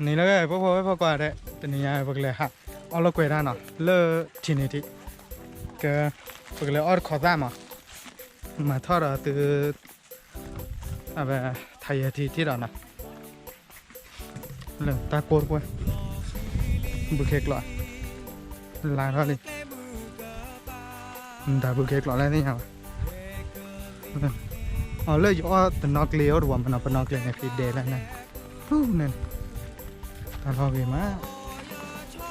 န့ၣ်လၢ ဖိဖိဝဲဖိကွၢ်ဒဲး တနံၤညါပကလဲၤဟးအီၣ်လိာ်ကွဲတၢ်နီၤ လၢ Trinity က ပကလဲၤအီၣ်တခီသၣ်မး မၤထီၣ်ဒီးသု အဝဲ ထါယဲထံထံၣ်ဒီးနီၤ လၢတၢ်ကိၢ်တပှဲၤ ဘုခဲကျိး လါထီၣ်လံ မတၤဘုခဲကျိးလဲၣ်သ့ၣ်ညါဘၣ် အီၤလၢယအီၣ်တနီၤကျဲအိၣ်တဝီမနီၤ ပနီၤကျဲန့ၣ် ဖံဒဲလၢန့ၣ် ဖူန့ၣ် တၢ်လီၢ်ဂ့ၤမး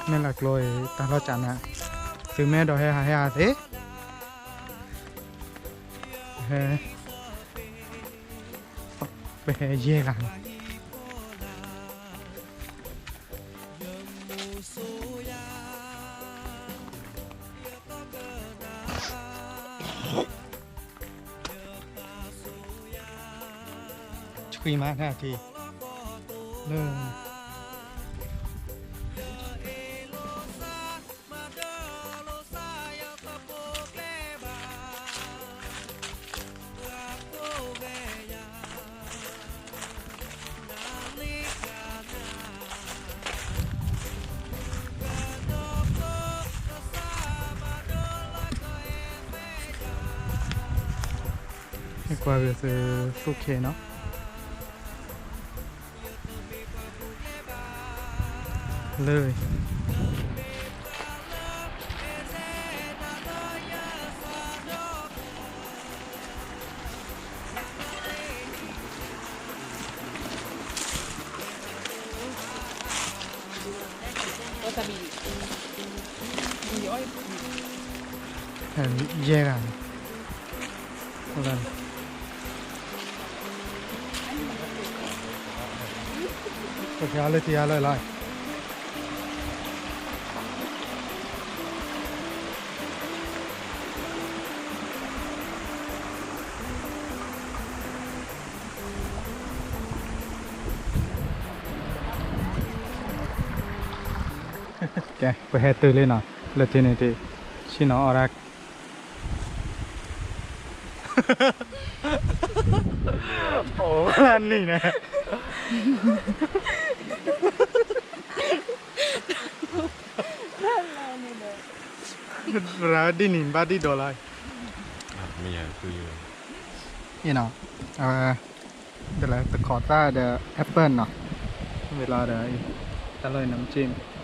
မ့ၢ်လၢကျိအံၤ တၢ်လီၢ်ကၢနၤ သုမ့ၢ်အဲၣ်ဒိးဟဲဟးဟဲဟးသ့ ဟဲ ပဟဲယဲၢ်ဂၤန့ၣ် ဆှံမးတၢ်ထံ လၢ ကွၢ်က့ၤသုသူၣ်ခ့နီၤ လၢ ယဲၢ်ဂၤန့ၣ် ပကဟဲလၢထံအါလၢလီၤ ကဲ ပဟဲတုၤလံနီၤ လၢထံန့ၣ်ထံ ဆ့ၣ်နီၤအီၣ်ဒၣ် အိၣ်နံၤန့ၣ် ရၤဒ်နံၤဘၣ်ဒ်ဒီးလီၤ အဝဲ ဒ်လဲၣ် တခီသၣ်ဒီး apple နီၤ ဝံၤလီၤဒီး တၢ်လီၢ်အံၤနမ့ၢ်စ့ၢ်န့ၣ်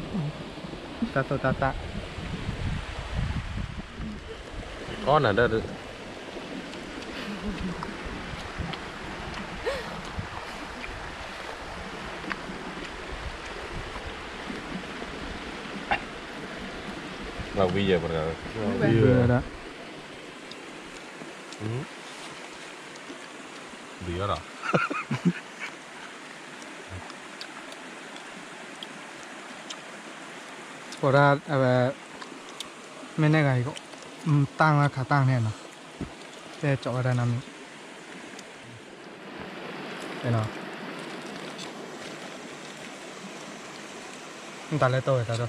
တၢ်သိၣ်တၢ်သၣ် အီၣ်နၤဒီး ဘၣ်ဝံယဲၢ်ပတဂၤ ဝံယဲၢ်ဒၣ် ဘုးအီၣ်ဒီး အိၣ်ဒၣ်အဝဲ မ့ၢ်နဲၣ်ဂၤအံၤ တၢ်မၤခးတၢ်န့ၣ်နီၤ တဲကၠီဝဲဒၣ်နီၤမ့ၢ် တၢ်လဲၤတိၢ်ဝဲတၢ်တိၢ်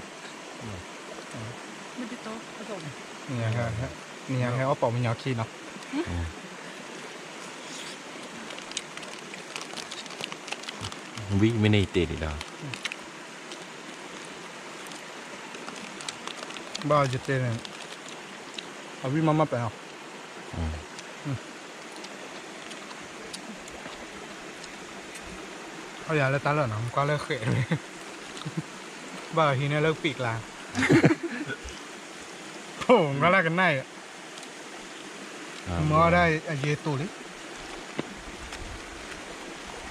နဟဲအီၣ်ပိာ်မညီခံနီၤ ဝံမ့ၢ်န့ၢ်ယတဲဒံးဒီး ဘၣ်ယတဲန့ၣ် အဝံမၤမၤပှဲၤနီၤ အီၣ်ယၤလၢတၢ်လီၢ်နီၤ မကွၢ်လၢဃဲးဝဲ ဘၣ်ဟံးန့ၢ်လၢပံာ်ကျါ အိၣ် မကွၢ်လၢကနၣ်အံၤ မၤဒၣ်အယဲၢ်တူာ်လံ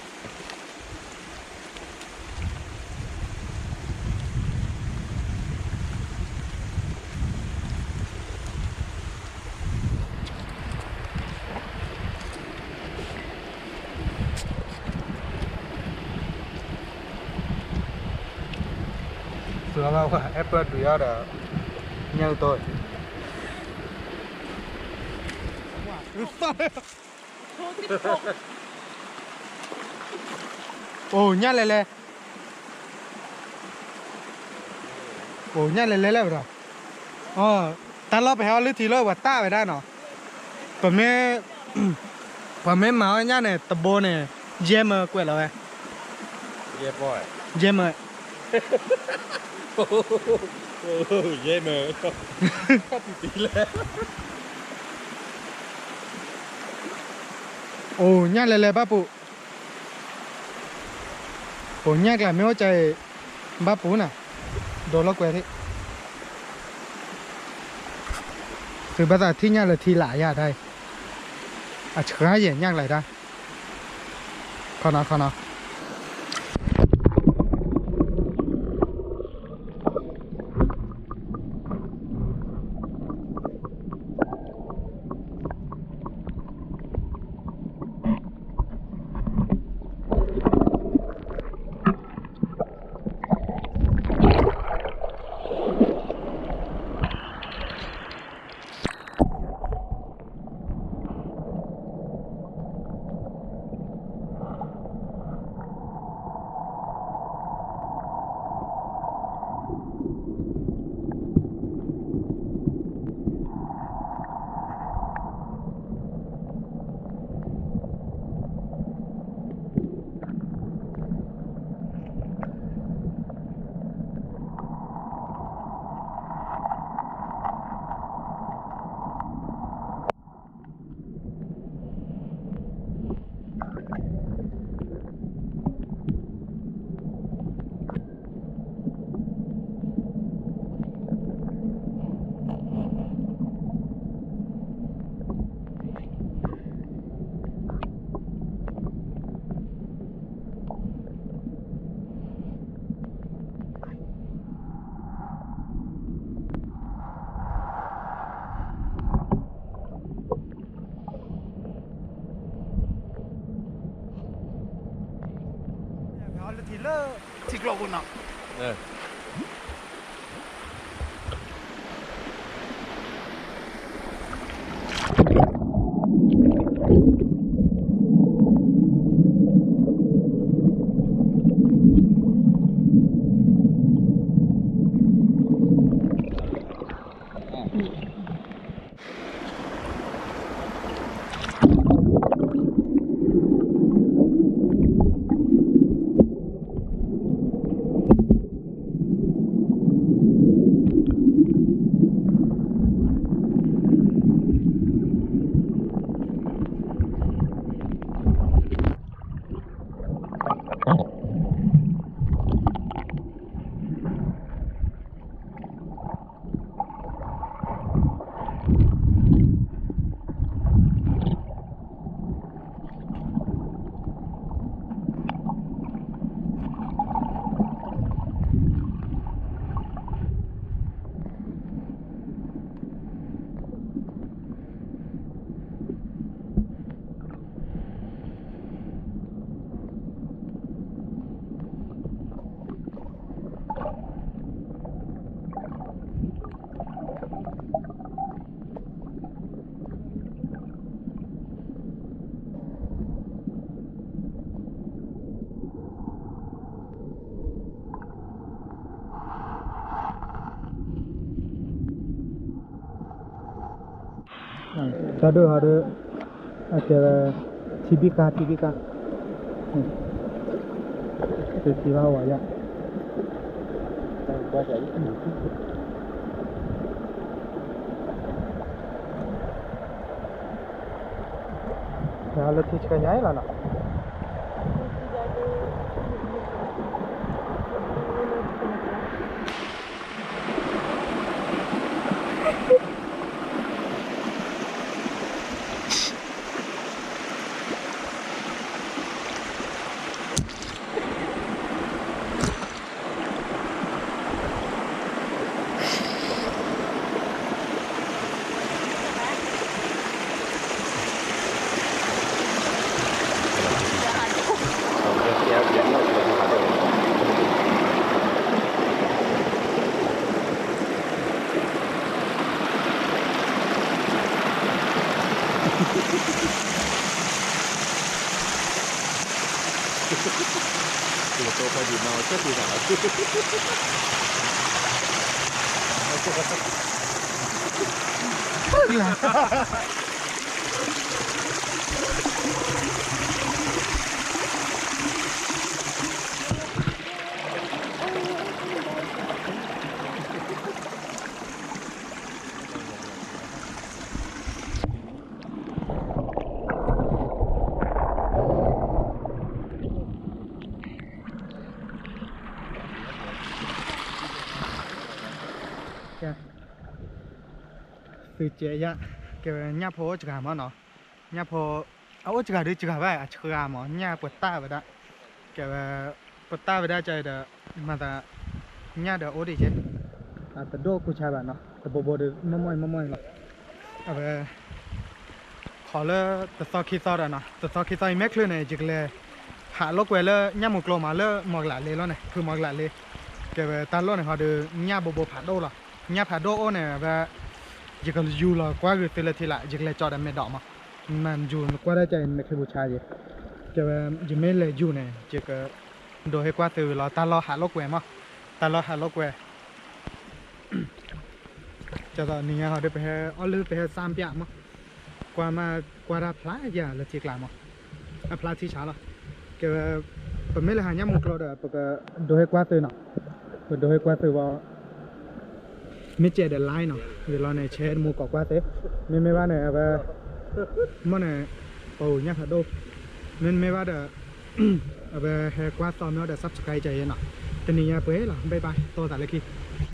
သုးအီၣ်ဘၣ်ဝဲ apple ဒုးအီၣ်ဒီး ညၣ်ကတိၤ အိၣ်ညၣ်လဲၤလဲၤ အိၣ်ညၣ်လဲၤလဲၤလၢပဒီး တၢ်လီၢ်ပဟဲအီၣ်လုၢ်ထံလၢပှၤတၢ်ဝဲဒၣ်နီၤ ပမ့ၢ် ပှၤမ့ၢ်မၤအီၣ်ညၣ်န့ၣ် တဘိန့ၣ် ယဲၢ်မၢကွဲးလီၤဝဲ ယဲၢ်ပီၢ် ယဲမၢ, ယဲမၢ, ခီၣ်ပံၤပံၤလဲၣ်, အိၣ်ညၣ်လဲၤလဲၤဘၣ်ပူၤ, အိၣ်ညၣ်ကျါမ့ၢ်အိၣ်ကါအံၤ, ဘၣ်ပူၤနၤ, ဒိးလီၤကွဲးထံၣ်, သုဘၣ်သးထံၣ်ညၣ်လၢထံလၢယၤတၢ်အံၤ, အဆှါယဲၢ်ညၣ်ကျါတၢ် ခီနီၤ ခီနီၤ. လၢထံလၢ ထံကျိပူၤနီၤ. တၢ်ဒိၣ်ဟီဒီး အကဲဝဲ ထံဘံၣ်ဃာ် ထံဘံၣ်ဃာ် တထံဘၣ်ဝဲယါ လၢထံဆှဲညါလီၤနီၤ. သုစဲးယါ, ကဲဝဲညၣ်ဖိအိၣ်စှၤမးနီၤ, ညၣ်ဖိ အအိၣ်စှၤဒုးစှၤဘၣ် အဆှါမး ညၣ်ပတၢ်ဝဲဒၣ်, ကဲဝဲ ပတၢ်ဝဲဒၣ်ကဒီး မၤသး ညၣ်ဒီးအိၣ်ဒံးကဲ, အတဒိၣ်ကူဆါဘၣ်နီၤ တဘိဘိဒီး မီၢ်မီၢ်အံၤ မီၢ်မီၢ်အံၤလီၤ, အဝဲ ခီလၢတသီခံသီဒီးနီၤ တသီခံသီအံၤ မဲာ်ချၢၣ်န့ၣ် ယကလဲၤ ဟးလိာ်ကွဲလၢညၣ်မူကျိမး လၢမီၤကလးလ့လီၤန့ၣ် ဖုမီၤကလးလ့, ကဲဝဲတၢ်လီၢ်န့ၣ်ဟီဒီး ညၣ်ဘိဘိဖးဒိၣ်လီၤ, ညၣ်ဖးဒိၣ်အိၣ်န့ၣ် အဝဲ ယကယူၤလီၤကွၢ်ဂုာ်သုလၢထံလၢ် ယကလဲၤကၠီဒီးမဲာ်ဒိးမး, မ့ၢ်ယူၤကွၢ်ဒၣ်ကဲအံၤ မဲာ်ချၢၣ်ဘူဆါယဲ, ကဲဝဲ ယမ့ၢ်လဲၤယူၤန့ၣ် ယက ဒိးဟဲကွၢ်သုဝံၤလီၤတၢ်လီၢ်ဟးလိာ်ကွဲမး, တၢ်လီၢ်ဟးလိာ်ကွဲ ကဲသိးနံၤညါဟီဒီး ပဟဲအီၣ်လုၢ် ပဟဲစၢ်ပၠးမး, ကွၢ်မး ကွၢ်တၢ်ဖျါယၤလၢထံကျါမး, အဖျါထံဆါလီၤ, ကဲဝဲ ပမ့ၢ်လဲၤဟးညၣ်မူကျိဒီး ပကဒိးဟဲကွၢ်သုနီၤ, ပဒိးဟဲကွၢ်သုဝံၤ မ့ၢ်ကဲဒီး like နီၤ, ဝံၤလီၤန့ၣ် share တမူကိးကွၢ်သု, မ့မ့ၢ်ဘၣ်န့ၣ် အဝဲ မ့ၢ်န့ၣ် ပှၤညၣ်ဖးဒိၣ်, မ့မ့ၢ်ဘၣ်ဒီး အဝဲဟဲကွၢ်သီမ့ၢ်ဒီး subscribe ကဲယဲနီၤ, တနံၤညါပှဲၤလီၤ bye bye တိၢ်သးလၢခံ